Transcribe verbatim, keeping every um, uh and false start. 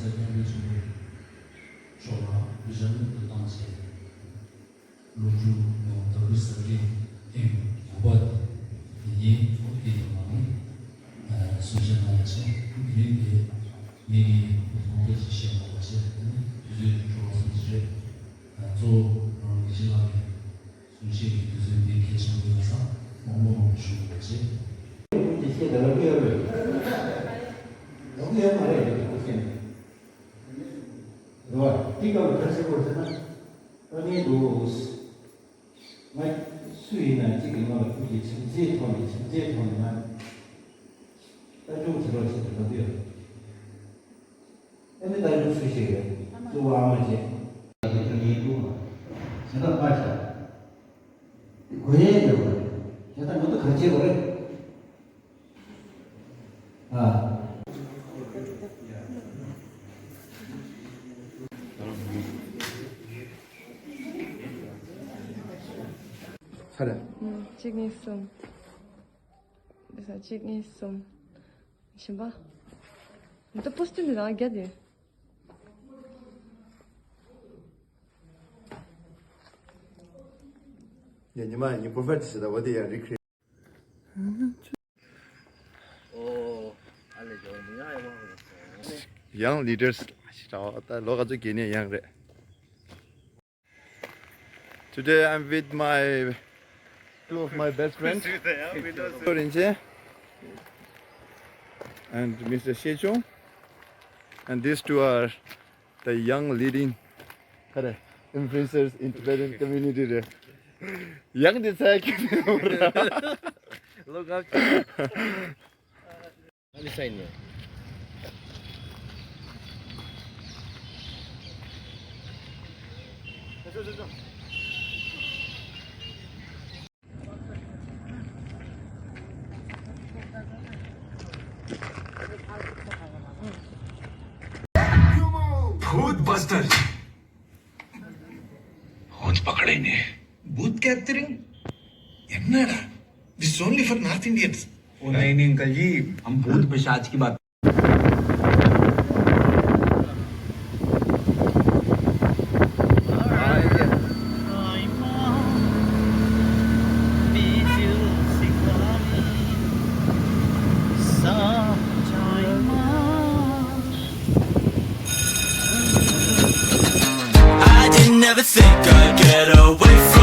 ཚོགས་པའི་ཕྱོགས་ལ་གུས་ཞབས་སྙིང་དུ་བཏང་བྱས། ལོ་རྒྱུས་ནང་ལྟ་བུའི་ཟབ་རྒྱས་ཐེངས་དགུ་པ་དེ་ཡིན། འོ་དེ་ཡིན་ནའང་གསུང་བཤད་གནང་བ་བྱས། དེ་རིང་དེ་ངེད་ཀྱིས་ཐོག་མཐའ་ཅིག་བཤད་དགོས་པ་བྱས། དེ་ནི་དུས་ཚོད་ཀྱི་འཕྲོ་བ་ཙམ་ཞིག་རེད། གཙོ་བོ་རང་དགེ་བཤེས་ལགས་ཀྱིས་གསུང་བཤད་ཀྱི་དུས་ཚོད་འདི་གལ་ཆེན་པོ་ཡིན་ཙང་མང་པོ་མང་པོ་ཞུ་དགོས་པ་བྱས། དེ་བཤད་ད་ལབ་ཀྱི་ཡོད་རེད། ལབ་ཀྱི་ཡོད་མ་རེད། དེ་བཤད་ནས། རེད་བ། འདི་སྐབས་ལ་ག་རེ་བྱེད་དགོས་རེད་ཟེར་ན། དཀའ་ངལ་འདུག་ང་སུ་ཡིན་ན་གཅིག་གིས་ང་ལ་ཁུར་གྱིས་བྱམས་བརྩེའི་ཐོག་ནས་བྱམས་བརྩེའི་ཐོག་ནས་ང་ལྟ་སྐྱོང་བྱེད་རོགས་བྱེད་དུ་ལབ་ཀྱི་ཡོད། ཨ་ནི་ལྟ་སྐྱོང་སུ་ཞིག་རེད། གཙོ་བོ་ཨ་མ་བྱས། དེ་ཚོ་ངའི་ཐུགས་ལ་ཞེ་དྲག་དཀའ་ཤག་དགོས་ཡས་ཡོད་པ་རེད། ཞེ་དྲག་ང་ཚོ་ག་རེ་བྱེད་དགོས་རེད། ཨ། ཚར་རེད། ཨུམ། གཅིག་གཉིས་གསུམ། འདི་ས་གཅིག་གཉིས་གསུམ། གཞན་པ། འདི་པོ་སི་ཊར་འདི་རང་རྒྱ་དེ། ཡ་ཉི་མ་ཉི་པོ་ཕར་ཅི་ཟེར་ད་བ་དེ་ཡ་རིག་རེད། Young leaders ཞེས་བྱ་བ་ད་ལོ་ག་ཚོད་རྒས་ནས་ཡང་རེད། Today I'm with my two of my best friends, Rinche and Mister Shechung, and these two are the young leading influencers in Tibetan community. Young disciple. Look up. भूत बस्टर। होंद पकड़ेंगे। भूत कैप्चरिंग? என்னடா? This is only for North Indians. ओ नहीं, नहीं, अंकल जी, हम भूत पिशाच की बात I didn't ever think I'd get away